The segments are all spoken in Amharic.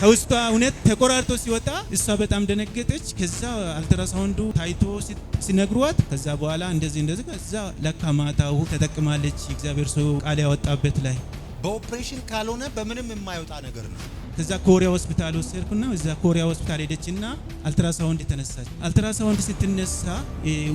ከውስጧ እውነት ተቆራርጦ ሲወጣ እሷ በጣም ደነገጠች። ከዛ አልትራሳውንዱ ታይቶ ሲነግሯት ከዛ በኋላ እንደዚህ እንደዚህ፣ ከዛ ለካ ማታው ተጠቅማለች እግዚአብሔር ሰው ቃል ያወጣበት ላይ። በኦፕሬሽን ካልሆነ በምንም የማይወጣ ነገር ነው። ከዛ ኮሪያ ሆስፒታል ወሰድኩና እዛ ኮሪያ ሆስፒታል ሄደችና አልትራሳውንድ ተነሳች። አልትራሳውንድ ስትነሳ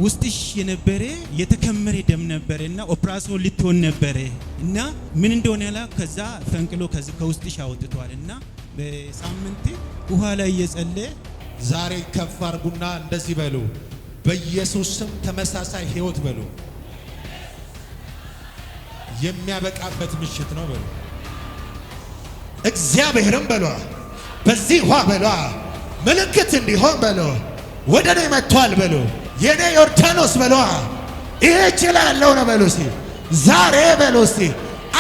ውስጥሽ የነበረ የተከመረ ደም ነበረ እና ኦፕራሲዮን ልትሆን ነበረ እና ምን እንደሆነ ያላ ከዛ ፈንቅሎ ከውስጥሽ አውጥቷል እና በሳምንት ውሃ ላይ እየጸለየ። ዛሬ ከፍ አርጉና እንደዚህ በሉ፣ በኢየሱስ ስም ተመሳሳይ ህይወት በሉ፣ የሚያበቃበት ምሽት ነው በሉ። እግዚአብሔርም በሏ በዚህ ውሃ በሏ ምልክት እንዲሆን በሉ ወደ እኔ መጥቷል በሉ። የኔ ዮርዳኖስ በሏ ይሄ እችላለሁ ነው በሉ። እስቲ ዛሬ በሉ፣ እስቲ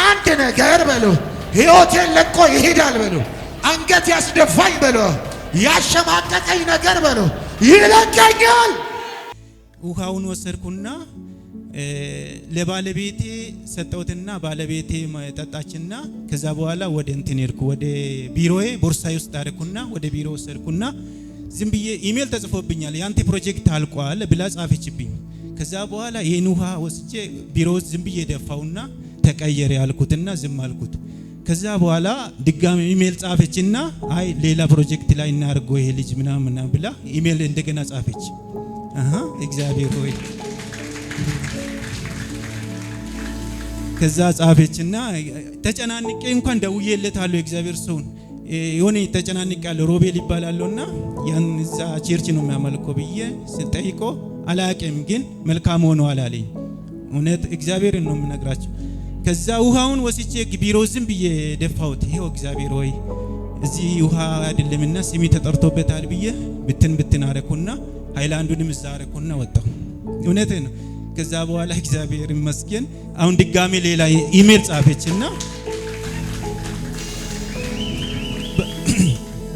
አንድ ነገር በሉ፣ ሕይወቴን ለቆ ይሄዳል በሉ። አንገት ያስደፋኝ በሉ፣ ያሸማቀቀኝ ነገር በሉ ይለቀኛል። ውሃውን ወሰድኩና ለባለቤቴ ሰጠሁትና ባለቤቴ ጠጣችና ከዛ በኋላ ወደ እንትን ሄድኩ፣ ወደ ቢሮዬ ቦርሳዬ ውስጥ አደረኩና ወደ ቢሮ ወሰድኩና ዝም ብዬ ኢሜል ተጽፎብኛል፣ ያንተ ፕሮጀክት አልቋል ብላ ጻፈችብኝ። ከዛ በኋላ ይህን ውሃ ወስጄ ቢሮ ውስጥ ዝም ብዬ ደፋውና ተቀየረ ያልኩትና ዝም አልኩት። ከዛ በኋላ ድጋሚ ኢሜል ጻፈችና አይ ሌላ ፕሮጀክት ላይ እናርጎ ይሄ ልጅ ምናምን ምናምን ብላ ኢሜል እንደገና ጻፈች። አሃ እግዚአብሔር ሆይ፣ ከዛ ጻፈችና ተጨናንቄ እንኳን ደውዬለታለሁ የእግዚአብሔር ሰውን፣ የሆነ ተጨናንቄ ያለው ሮቤል ይባላለሁና ያን እዛ church ነው የሚያመልከው ብዬ ስጠይቆ አላቅም፣ ግን መልካም ሆኗል አለኝ። እውነት እግዚአብሔርን ነው የምነግራቸው። ከዛ ውሃውን ወስጄ ቢሮ ዝም ብዬ ደፋሁት። ይሄው እግዚአብሔር ሆይ እዚህ ውሃ አይደለምና ስሚ ተጠርቶበታል ብዬ ብትን ብትን አረኩና ሃይላንዱንም እዛ አረኩና ወጣሁ። እውነት ነው። ከዛ በኋላ እግዚአብሔር ይመስገን አሁን ድጋሜ ሌላ ኢሜል ጻፈችና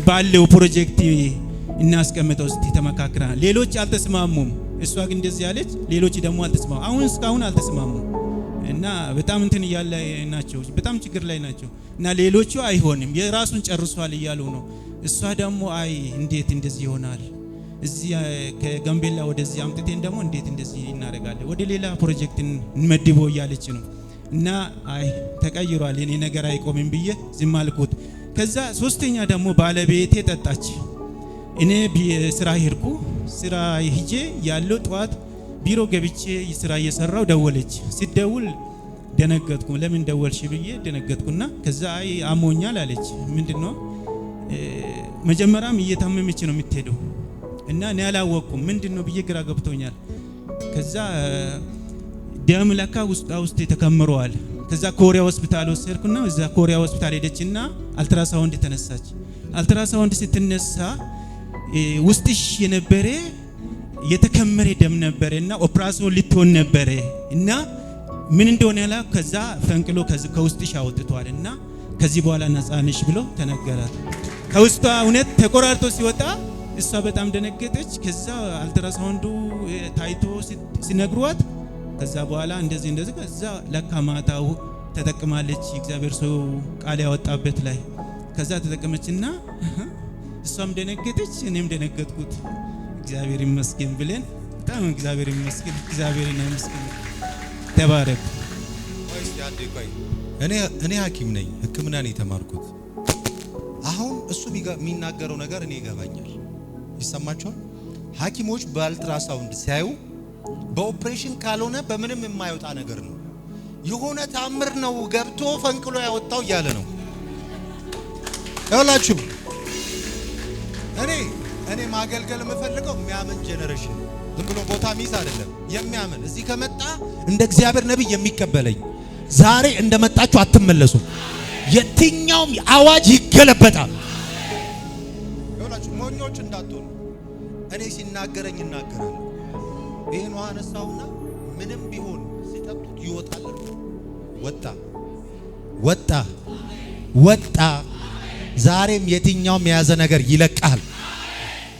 ባለው ፕሮጀክት እናስቀምጠው እስቲ ተመካክረናል። ሌሎች አልተስማሙም። እሷ ግን እንደዚህ ያለች፣ ሌሎች ደግሞ አልተስማሙም። አሁን እስካሁን አልተስማሙም እና በጣም እንትን እያለ ናቸው። በጣም ችግር ላይ ናቸው። እና ሌሎቹ አይሆንም የራሱን ጨርሷል እያሉ ነው። እሷ ደግሞ አይ እንዴት እንደዚህ ይሆናል? እዚህ ከጋምቤላ ወደዚህ አምጥቴን ደግሞ እንዴት እንደዚህ እናደርጋለን? ወደ ሌላ ፕሮጀክት እንመድበው እያለች ነው። እና አይ ተቀይሯል፣ የኔ ነገር አይቆምም ብዬ ዝም አልኩት። ከዛ ሶስተኛ ደግሞ ባለቤቴ ጠጣች። እኔ ስራ ሄድኩ። ስራ ሂጄ ያለው ጠዋት ቢሮ ገብቼ ስራ እየሰራው ደወለች። ሲደውል ደነገጥኩ። ለምን ደወልሽ ብዬ ደነገጥኩና ከዛ አይ አሞኛል አለች። ምንድነው? መጀመሪያም እየታመመች ነው የምትሄደው እና እኔ አላወቅኩም። ምንድነው ብዬ ግራ ገብቶኛል። ከዛ ደም ለካ ውስጧ ውስጥ ተከምረዋል። ከዛ ኮሪያ ሆስፒታል ወሰድኩና እዛ ኮሪያ ሆስፒታል ሄደችና አልትራሳውንድ ተነሳች። አልትራሳውንድ ስትነሳ ውስጥሽ የነበረ የተከመረ ደም ነበረ እና ኦፕራሲዮን ልትሆን ነበረ እና ምን እንደሆነ ያላ ከዛ ፈንቅሎ ከውስጥሽ አውጥቷል እና ከዚህ በኋላ ነፃ ነሽ ብሎ ተነገራት። ከውስጧ እውነት ተቆራርጦ ሲወጣ እሷ በጣም ደነገጠች። ከዛ አልትራሳውንዱ ታይቶ ሲነግሯት ከዛ በኋላ እንደዚህ እንደዚህ፣ ከዛ ለካ ማታው ተጠቅማለች እግዚአብሔር ሰው ቃል ያወጣበት ላይ። ከዛ ተጠቀመችና እሷም ደነገጠች፣ እኔም ደነገጥኩት። እግዚአብሔር ይመስገን ብለን በጣም እግዚአብሔር ይመስገን፣ እግዚአብሔር ይመስገን። ተባረክ። ቆይ እስቲ አንዴ ቆይ። እኔ ሐኪም ነኝ፣ ሕክምና ነው የተማርኩት። አሁን እሱ የሚናገረው ነገር እኔ ይገባኛል። ይሰማችኋል? ሐኪሞች በአልትራሳውንድ ሲያዩ በኦፕሬሽን ካልሆነ በምንም የማይወጣ ነገር ነው። የሆነ ታምር ነው ገብቶ ፈንቅሎ ያወጣው እያለ ነው። ይኸውላችሁ እኔ ማገልገል የምፈልገው የሚያምን generation ነው። ዝም ብሎ ቦታ ሚይዝ አይደለም። የሚያምን እዚህ ከመጣ እንደ እግዚአብሔር ነቢይ የሚቀበለኝ፣ ዛሬ እንደመጣችሁ አትመለሱም። የትኛውም አዋጅ ይገለበጣል። ይኸውላችሁ ሞኞች እንዳትሆኑ። እኔ ሲናገረኝ እናገራለሁ። ይህን ውሃ አነሳውና ምንም ቢሆን ሲጠጡት ይወጣል። ወጣ፣ ወጣ፣ ወጣ። ዛሬም የትኛውም የያዘ ነገር ይለቃል።